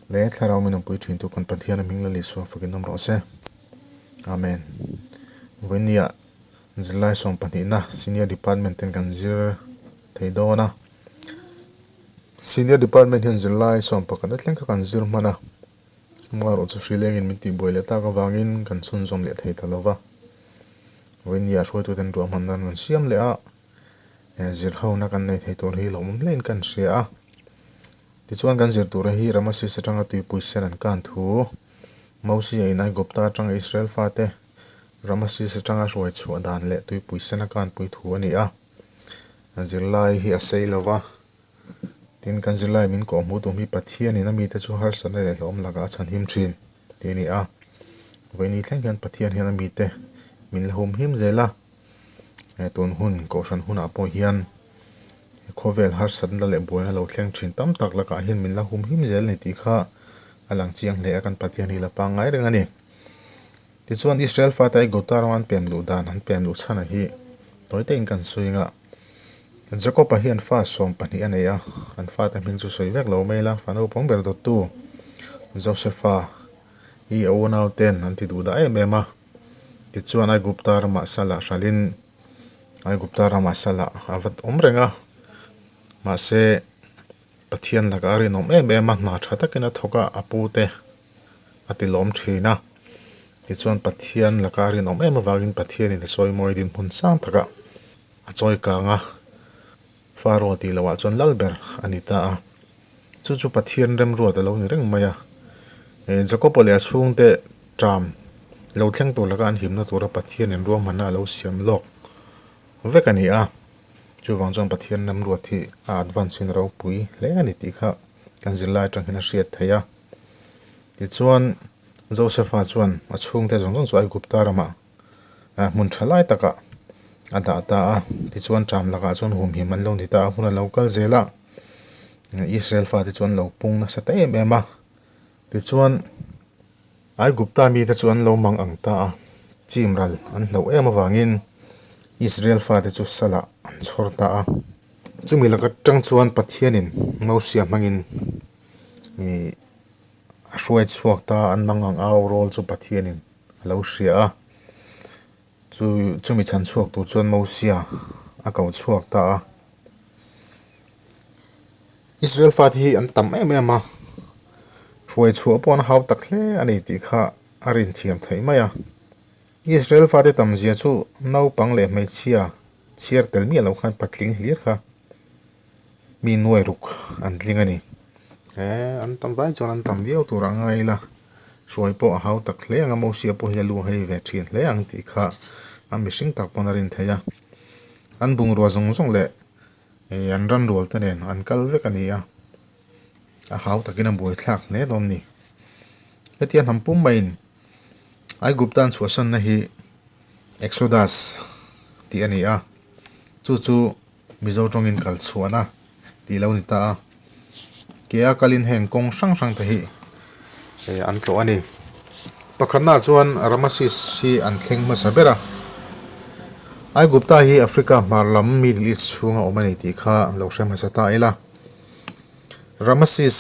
Leh Thlarau min awmpui thintu kan Pathian a hming Lal Isua fakin awm rawh se. Amen. Vawinia zirlai sawmpahnihna Senior Department ten kan zir thei dawn a. Senior Department hian zirlai sawmpakhat a thleng kha kan zir hman a. Amaherawh chu hrilengin min tihbuai leh tak avangin kan chhunzawm leh thei ta lo va. Vawinia hruaituten ruahmanna an rawn siam leh a, zirhona kan nei thei tur hi lawmawm hlein kan hria a. Tichuan kan zir tura hi Ramasis atanga tuipui sen an kan thu, Mosia in Aigupta atanga Israel fate Ramasis atanga hruai chhuah dan leh tuipui sen a kanpui thu a ni a. Zirlai hi a sei lo va, tin kan zirlai min kawh hmuh tum hi Pathianin a mite chu harsatna leh hlawm lakah a chhanhim thin tih a ni a. Vawiini thleng hian Pathian hian a mite min la humhim zel a, tun hun kohhran hunah pawh hian Khawvel harsatna leh buaina lo thleng thin tam tak lakah hian min la humhim zel a ni tih kha a lang chiang hle a, kan Pathian hi la pangngai reng a ni. Tichuan Israel fate Aigupta rama an pem luh dan an pem luh chhan a hi tawi takin kan sawi ang a, Jakob-a hian fa 12 a nei a, an fate hming chu sawi vek lo mai ila, fa naupang ber dawttu Josefa hi a unauten an ti duh dah em em a, tichuan Aigupta ramah salah hralhin Aigupta ramah salah a va awm reng a, mahse Pathian lakah a rinawm em em a, hna tha takin a thawk a, a pu te a ti lawm thin a. Tichuan Pathian laka a rinawm em avangin Pathianin a chawi mawi dinhmun sang takah a chawi kang a, Pharaoh tih lohah chuan lal ber a ni ta a. Chu chu Pathian remruat a lo ni reng mai a. Jakob-a leh a chhungte Ṭam lo thleng tur laka an himna tura Pathianin ruahmanna a lo siam lawk vek a ni a, chuvang chuan Pathian ramruat hi a advance in ropui hle a ni tih kha kan zirlai atang hian a hriat theih a. Tichuan Josefa chuan a chhungte zawng zawng chu Aigupta ramah hmun tha lai takah a dah ta a, tichuan ṭam lakah chuan humhim an lo ni ta a, hun a lo kal zel a, Israel fate chu an lo pung nasa ta em em a, tichuan. Aigupta mite chu an lo mang ang ta a, chim ral an hlauh em avangin Israel fate chu salah an chhawr ta a. Chumi laka tang chuan Pathianin Mosia hmangin ih a hruai chhuak ta a, an mang ang au rawl chu Pathianin a lo hria a. Chu chumi chhan chhuak tur chuan Mosia a ko chhuak ta a. Israel fate hi an tam em em a, hruai chhuah pawh an hau tak hle a ni tih kha a rinthiam theih mai a. Israel fate tam zia chu naupang leh hmeichhia chhiar tel miah loh khan patling hlir kha mi nuai ruk an tling a ni. He an tam vai chuan an tam viau tur a ngai ila. Hruai pawh a hau tak hle ang a, Mosia pawh hi a lu hei ve thin hle ang tih kha a mihring tak pawn a rin theih a. An bungrua zawng zawng leh ih an ran rual te nen an kal vek a ni a, a hau takin a buaithlak hle dawn a ni. Hetia hnam pum maiin Aigupta an chhuahsanna hi Exodus tih a ni a, chu chu Mizo tawngin kal chhuahna tih lo ni ta a, ke a kalin heng kawng hrang hrang te hi an tlawh a ni. Pakhatnaah chuan Ramasis hi an thleng hmasa ber a, Aigupta hi Africa hmar lam Middle East chhunga awm a ni tih kha lo hre hmasa ta ila. Ramasis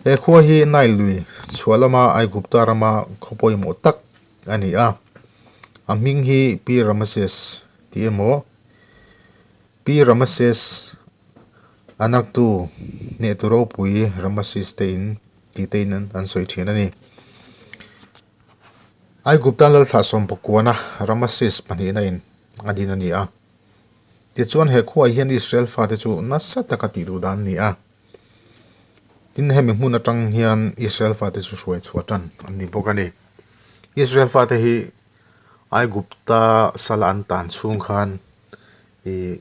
he khua hi Nile lui chhuah lama Aigupta rama khaw pawimawh tak a ni a, a hming hi Pi Ramases. Ti emaw, Pi Ramases a naktu hnehtu ropui Ramases te in tih te in an sawi thin a ni. Aigupta lalthlah sawmpakuana Ramases pahnihna in a din a ni a. Tichuan he khuaah hian Israel fate chu nasa taka tih duh dan a ni a. Tin hemi hmun atang hian Israel fate chu hruai chhuah tan an ni bawk a ni. Israel fate hi Aigupta sala an tan chhung khan ih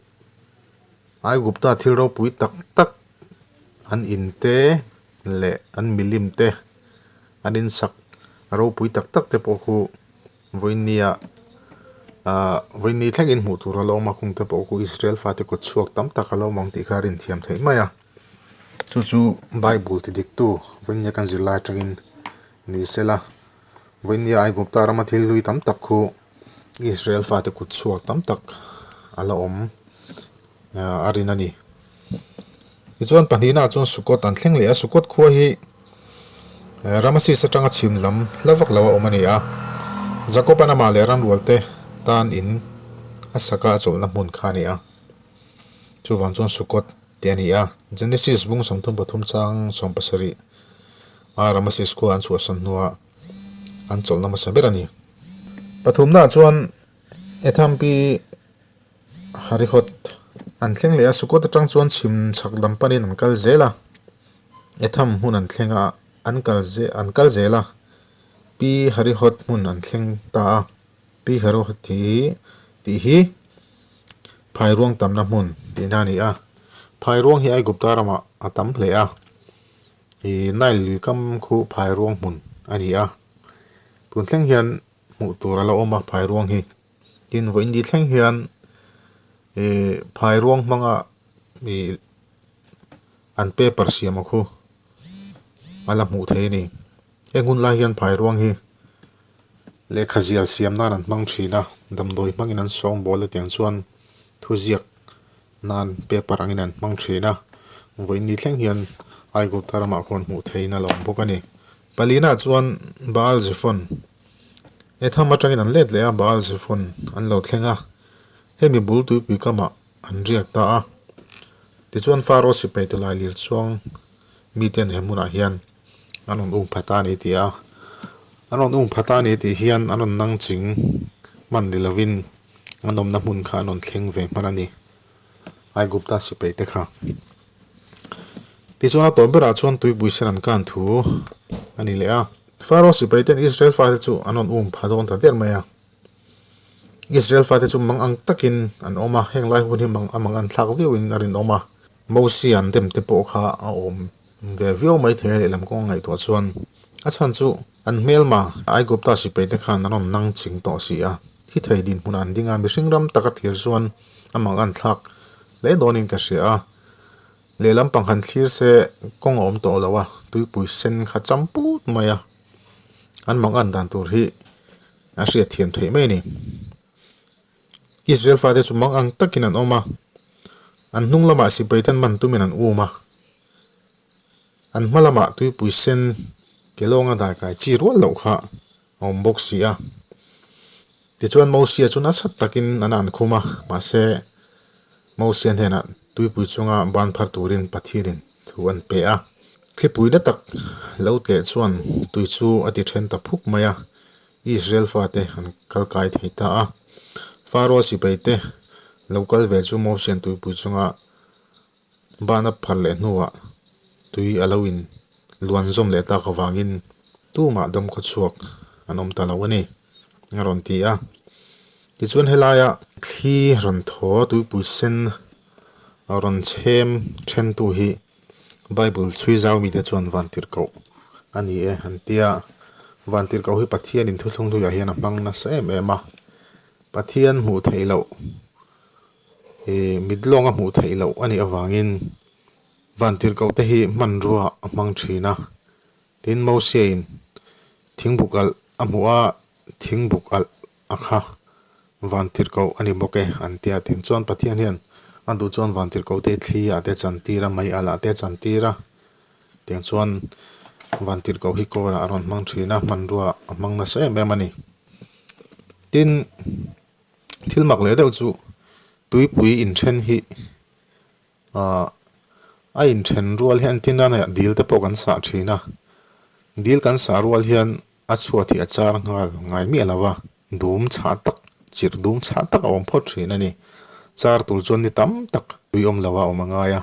Aigupta thil ropui tak tak an in te leh an milim te an in sak ropui tak tak te pawh khu vawinia ah vawini thlengin hmuh tur a lo awm a khung te pawh khu Israel fate kut chhuak tam tak a lo awm ang tih kha a rinthiam theih mai a chu chu Bible ti dik tu vawinia kan zirlai atangin ni sela. Vawinia Aigupta rama thil hlui tam tak khu Israel fate kut chhuak tam tak a la awm a rin a ni. Tichuan pahnihnaah chuan Sukot an thleng leh a, Sukot khua hi Ramasis atanga chhim lam hla vak lo a awm a ni a. Jakob-a'n amah leh ramrualte tan in a saka a chawlhna hmun kha a ni a. Chuvang chuan Sukot tih a ni a. Genesis bung 33 chang 17 a Ramasis khua an chhuahsan hnuah an chawlhna hmasa ber a ni. Pathumnaah chuan Ethampi Harihawt an thleng leh a, Sukot atang chuan chhim chhak lam panin an kal zel a, Etham hmun an thleng a, an kal ze an kal zel a, Pi Harihawt hmun an thleng ta a, Pi Harihawt hi tih hi Phairuang tamna hmun tihna a ni a, Phairuang hi Aigupta ramah a tam hle a, ih Nile lui kam khu Phairuang hmun a ni a, tun thleng hian hmuh tur a la awm a Phairuang hi. Tin, vawiin ni thleng hian ih phai ruang hmanga ih an paper siam a khu a la hmuh theih a ni. Heng hun lai hian phai ruang hi lehkha zial siam nan an hmang thin a, damdawi hmangin an sawngbawl a tiang chuan thuziak nan paper angin an hmang thin a, vawiin ni thleng hian Aigupta ramah khuan hmuh theihin a la awm bawk a ni. Palina chuan Baal Zephon. Etham atangin an let leh a, Baal Zephon an lo thleng a, hemi bul tuipui kamah an riak ta a. Tichuan Faro sipai tu lai lir chuang miten he hmunah hian an rawn ung pha ta a ni tih a, an rawn ung pha ta a ni tih hian an rawn nang ching hman ni lovin an awmna hmun kha an rawn thleng ve hman a ni, Aigupta sipai te kha. Tichuan a tawp berah chuan tuipui sen an kan thu a ni leh a. Faro sipaiten Israel fate chu an rawn um pha dawn ta der mai a. Israel fate chu mang ang takin an awm a, heng lai hun hi mang a mang an thlak viauin a rinawm a. Mosia an dem te pawh kha a awm ve viau mai thei a lehlam kawng a ngaihtuah chuan a chhan chu an hmelma Aigupta sipaite khan an rawn nang ching tawh si a, thi thei dinhmunah an ding a, mihring ram taka thlir chuan a mang an thlak hle dawnin ka hria a. Lehlam pang han thlir se kawng a awm tawh lo a, tuipui sen kha cham put mai a, an mang an dan tur hi a hriat thiam theih mai a ni. Israel fate chu mang ang takin an awm a, an hnung lamah sipai ten man tumin an um a, an hma lamah tuipui sen ke lawnga daikai chi rual loh kha a awm bawk si a. Tichuan Mosia chu nasa takin an an khum a, mahse Mosia hnenah tuipui chunga ban phar turin Pathianin thu an pe a. Thlipui na tak lo tleh chuan tui chu a ti then ta phuk mai a, Israel fate an kal kai thei ta a. Faro sipaite lo kal ve chu Mosia'n tuipui chunga Ban a phar leh hnuah tui a lo in luan zawm leh tak avangin tumah dam khaw chhuak an awm ta lo a ni, a rawn ti a. Tichuan helaia thli rawn thaw tuipui sen rawn chhem thentu hi Bible chhui zau mite chuan vantirhkoh a ni e an ti a. Vantirhkoh hi Pathianin thuthlung hluiah hian a hmang nasa em em a, Pathian hmuh theih loh Ih mit lawnga hmuh theih loh a nih avangin vantirhkoh te hi hmanrua a hmang thin a, tin Mosiain thingbuk alh a hmuh a, thingbuk alh a kha vantirhkoh a ni bawk e an ti a, tin chuan Pathian hian a duh chuan vantirhkoh te hi thli ah te chan tir a, mei alh ah te chan tir a, tiang chuan vantirhkoh hi kawl ah a rawn hmang thin a, hmanrua a hmang nasa em em a ni. Tin. Thil mak leh deuh chu tuipui inthen hi ahh a inthen rual hian tin a dil te pawh kan sah thin a, dil kan sah rual hian a chhuat hi a char nghal ngai miah lo va, dum chhah tak chirh dum chhah tak a awm phawt thin a ni. Char tur chuan ni tam tak tui awm lo a awm a ngai a,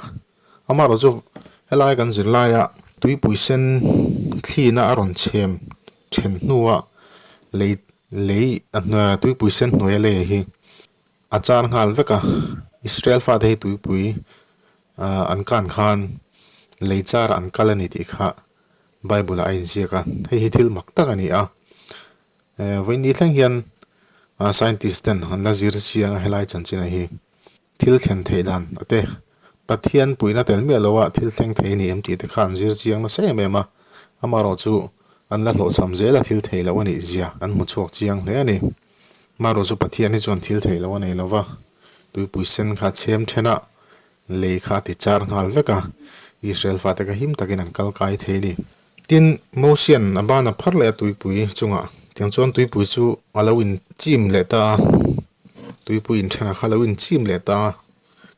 amaherawh chu helai kan zir laia tuipui sen thlina a rawn chhem then hnuah lei Lei a hnuaia tuipui sen hnuaia lei hi a char nghal vek a, Israel fate hi tuipui ah an kan khan lei char an kal a ni tih kha Bible ah a inziak a, hei hi thil mak tak a ni a, eh vawiin ni thleng hian ah scientist ten an la zir chiang a helai chanchin ah hi thil thlen theih dan a te Pathian puihna tel miah lo a thil thleng thei a ni em tih te kha an zir chiang nasa em em a, amaherawhchu An la hlawhchham zel a thil theih loh a nih zia an hmu chhuak chiang hle a ni. Marawh chu Pathian hi chuan thil theih loh a nei lo va, tuipui sen kha chhem then a, Lei kha a ti char nghal vek a, Israel fate kha him takin an kal kai thei a ni. Tin, Mosia'n a ban a phar leh a tuipui chungah tiang chuan tuipui chu a lo inchim leh ta a, tuipui inthenah kha a lo inchim leh ta a.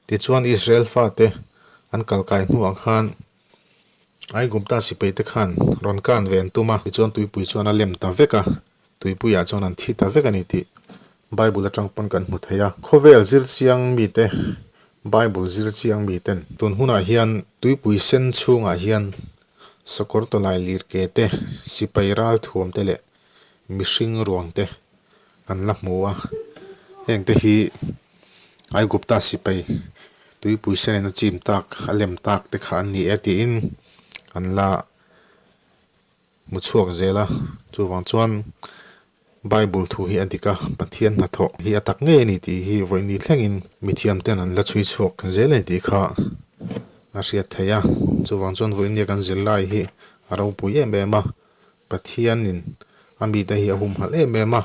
Tichuan, Israel fate an kal kai hnuah khan Aigupta sipaite khan rawn kan ve an tum a, tichuan tuipui chuan a lem ta vek a, tuipuiah chuan an thi ta vek a ni tih Bible atang pawn kan hmu thei a. Khawvel zirchiang mite, Bible zirchiang miten tun hunah hian tuipui sen chhungah hian sakawr tawlai lir ke te, sipai ral thuam te leh mihring ruang te an la hmu a, hengte hi Aigupta sipai tuipui sen in a chim tak a lem tak te kha an ni e tiin an la hmu chhuak zel a, chuvang chuan Bible thu hi a dik a, Pathian hnathawh hi a tak ngei a ni tih hi vawiin thlengin mithiam ten an la chhui chhuak zel a ni tih kha a hriat theih a, chuvang chuan vawiin nia kan zirlai hi a ropui em em a, Pathianin a mite hi a humhalh em em a,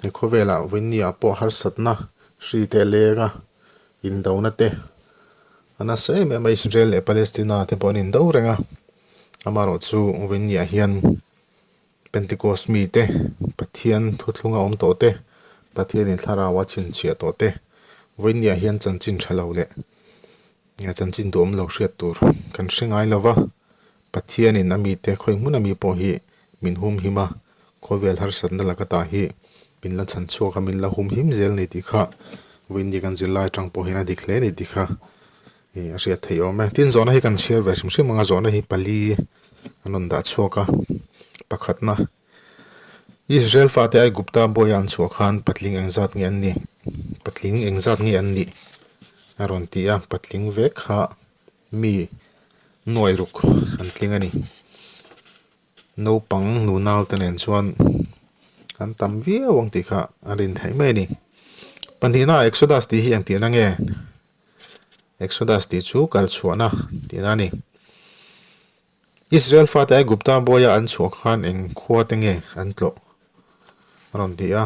he khawvelah vawinia pawh harsatna hri te a leng a, indona te a nasa em em a, Israel leh Palestina te pawh an indo reng a, amaherawh chu vawinia hian Pentecost mite Pathian thuthlunga awm tawh te, Pathianin thlarau a chhinchhiah tawh te vawinia hian chanchin tha lo leh Nge chanchin duhawm lo hriat tur kan hre ngai lo va, Pathianin a mite khawi hmun a mi pawh hi min humhim a, khawvel harsatna laka tah hi min la chhan chhuak a, min la humhim zel ni tih kha vawiin ni kan zirlai atang pawh hian a dik hle ni tih kha a hriat theih awm e. Tin, zawhna hi kan chhiar ve hrim hrim ang a, zawhna hi pali an rawn dah chhuak a, pakhatna Israel fate Aigupta bawiha an chhuah khan patling engzat nge an nih? Patling engzat nge an nih? A rawn ti a, patling vek kha mi nuai ruk an tling a ni. Naupang nunau te nen chuan an tam viau ang tih kha a rin theih mai a ni. Pahnihna Exodus tih hi engtihna nge? Exodus tih chu kalchhuahna tihna a ni. Israel fate Aigupta bawiha an chhuah khan eng khua te nge an tlawh? A rawn ti a.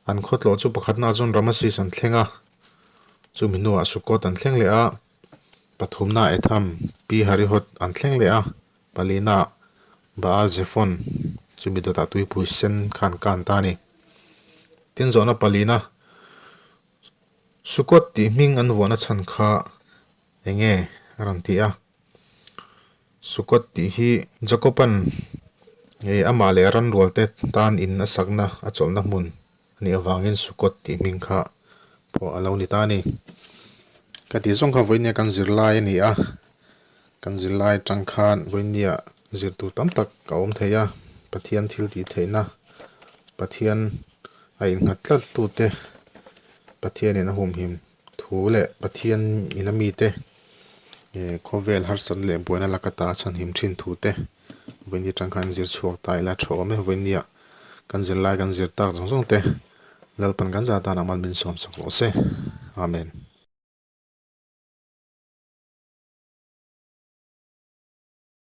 An khaw tlawh chu pakhatnaah chuan Ramasis an thleng a, chumi hnuah Sukkot an thleng leh a, pathumnaah Etham, Pi Harihot an thleng leh a, palinaah Baal Zephon, chumi dawtah tuipui sen kha an kan ta a ni. Tin zawhna palina, Sukkot tih hming an vuahna chhan kha Enge a rawn ti a, Sukkot tih hi Jakoban ih amah leh ranrual te tan in a sakna a chawlhna hmun a nih avangin Sukkot tih hming kha pawh a lo ni ta a ni. Ka tih zawng kha vawinia kan zirlai a ni a, kan zirlai atang khan vawinia zir tur tam tak a awm thei a, Pathian thil tih theihna, Pathian a innghat tlat tute Pathianin a humhim. Thu leh Pathian ina mite khawvel harsat leh buaina laka ta chhanhim thin thu te vawiin atang khan zir chhuak ta ila tha awm e. Vawiin kan zirlai kan zir tak zawng zawng te Lalpan kan zah tan amal min sawm sak rawh se. Amen.